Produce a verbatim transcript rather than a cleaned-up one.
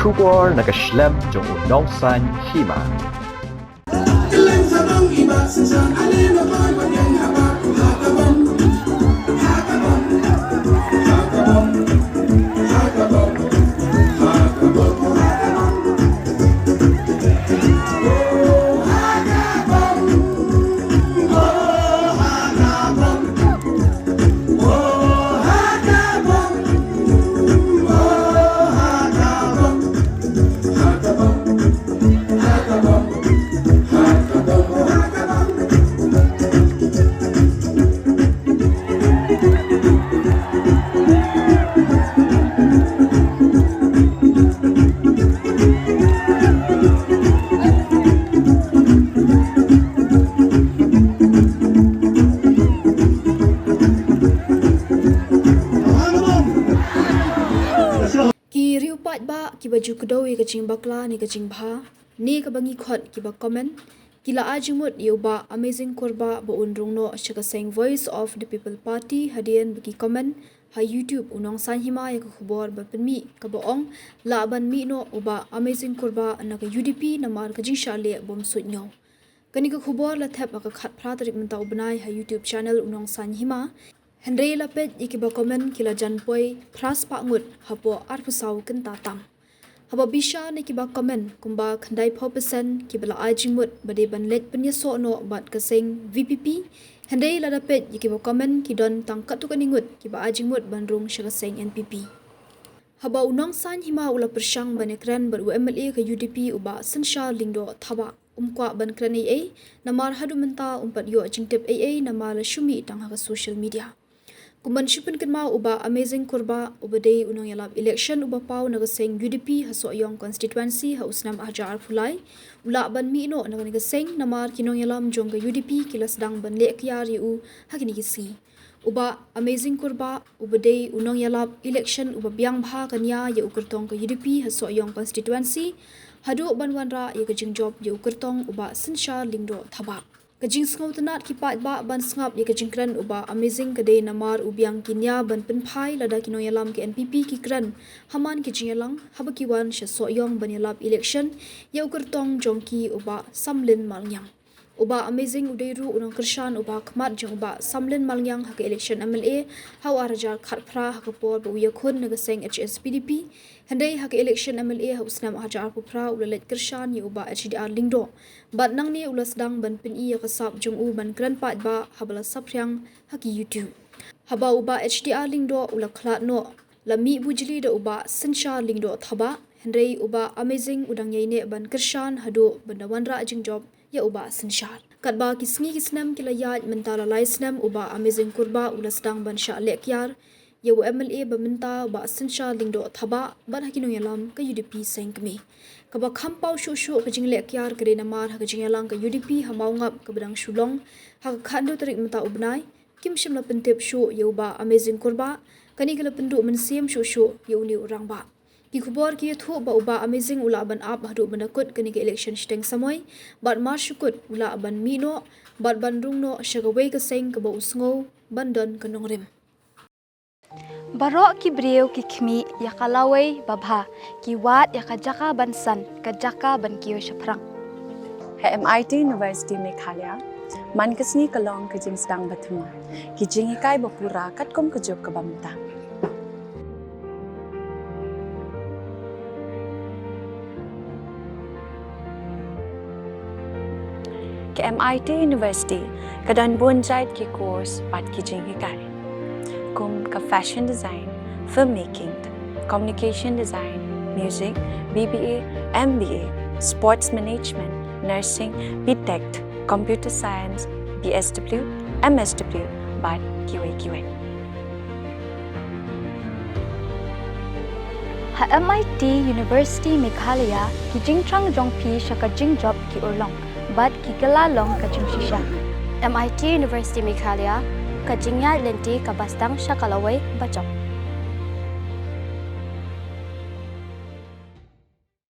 Khubor na ka shlem jong u Nongsaiñ Hima. Ki riew paidbah kiba ju kdew ïa ka jingbakla ne ka jingbha ne kaba ngi khot kiba comment, ki la ai jingmut ïa u Bah Amazing Kurbah ba un rung noh sha ka seng Voice of the People Party hadien ba ki comment ha YouTube u Nongsaiñ Hima ïa ka khubor ba pynmih kaba ong lah ban mih noh u Bah Amazing Kurbah na ka U D P namar ka jingshah leh bym suidñiew. Kane ka khubor la thep ha ka khatphra tarik mynta u bnai ha YouTube channel u Nongsaiñ Hima. Hynrei la peit ïa kiba comment ki la jan poi phra spah ngut hapoh arphew saw kynta tam. Haba bishar na kiba comment kumba khyndaiphew percent kiba la ai jingmut ba dei ban leit pynïasoh noh bad ka seng V P P. Hynrei lada peit ïa kiba comment ki don tang katto katne ngut kiba ai jingmut ban rung sha ka seng N P P. Haba u Nongsaiñ Hima u la pyrshang ban ïakren bad u M L A ka U D P u Bah Synshar Lyngdoh Thabah, um kwah ban kren ei ei namar haduh mynta um pat ïoh jingtip ei ei namar la shu mih tang ha ka social media. Kum ban shu pynkynmaw u Bah Amazing Kurbah uba dei u nongïalap election uba paw na ka seng U D P ha Sohiong constituency ha u snem arhajar arphew lai, u lah ban mih noh na kane ka seng namar ki nongïalam jong ka U D P ki la sdang ban leh kiar ïa u ha kine ki sngi. U Bah Amazing Kurbah uba dei u nongïalap election uba biang bha ka nia ïa u kyrtong ka U D P ha Sohiong constituency, haduh ban wanrah ïa ka jingjop ïa u kyrtong u Bah Synshar Lyngdoh Thabah. Ka jingsngewtynnad ki paidbah ban sngap ïa ka jingkren u Bah Amazing ka dei namar u biang ki nia ban pynphai lada ki nongïalam ka N P P ki kren ha man ki jingïalang haba ki wan sha Sohiong ban ïalap election ïa u kyrtong jong ki u Bah Samlin Malngiang. U Bah Amazing u dei ruh u nongkyrshan uba khmat jong u Bah Samlin Malngiang ha ka election M L A ha u arhajar khatphra ha ka por ba u ïakhun na ka seng H S P D P. Hynrei ha ka election M L A ha u snem arhajar arphew phra u la leit kyrshan ïa u Bah H D R Lyngdoh. Bad nangne u la sdang ban pyni ïa ka sap jong u ban kren paidbah haba la saphriang ha ki YouTube. Haba u Bah H D R Lyngdoh u la khlad noh, la mih bujli da u Bah Synshar Lyngdoh Thabah, hynrei u Bah Amazing u dang ïaineh ban kyrshan haduh ban da wanrah jingjop ïa u Bah Synshar. Katba ki sngi ki snem ki la ïaid, mynta la lai snem u Bah Amazing Kurbah u la sdang ban shah leh kiar ïa u M L A ba mynta u Bah Synshar Lyngdoh Thabah bad ha ki nongïalam ka U D P seng kmie. Kaba kham paw shuh shuh ka jingleh kiar ka dei namar ha ka jingïalang ka U D P ha Mawngap kaba dang shu long ha ka khathynriew tarik mynta u bnai, kim shym la pyntip shuh ïa u Bah Amazing Kurbah. Kane ka la pynduh mynsiem shuh shuh ïa une u rangbah. Ki khubor ki ïathuh ba u Bah Amazing u lah ban ap haduh ban da kut kane ka election shiteng samoi, bad mar shu kut u lah ban mih noh bad ban rung noh sha kawei ka seng kaba u sngew ban don ka nongrim. Baroh ki briew ki khmih ïa ka lawei babha, ki wad ïa ka jaka ban san, ka jaka ban kiew shaphrang. Ha M I T University Meghalaya, man ka sngi ka long ka jingsdang ba thymmai, ki jinghikai ba pura katkum ka juk kaba mynta. Ka M I T University ka don bun jait ki course bad ki jinghikai, kum ka fashion design, filmmaking, communication design, music, B B A, M B A, sports management, nursing, B Tech, computer science, B S W, M S W, bad kiwei kiwei. Ha M I T University Meghalaya, ki jingthrang jong phi sha ka jingjop ki urlong bad ki kylla long ka jingshisha. M I T University Meghalaya, ka jingïaid lynti kaba sdang sha ka lawei bajop.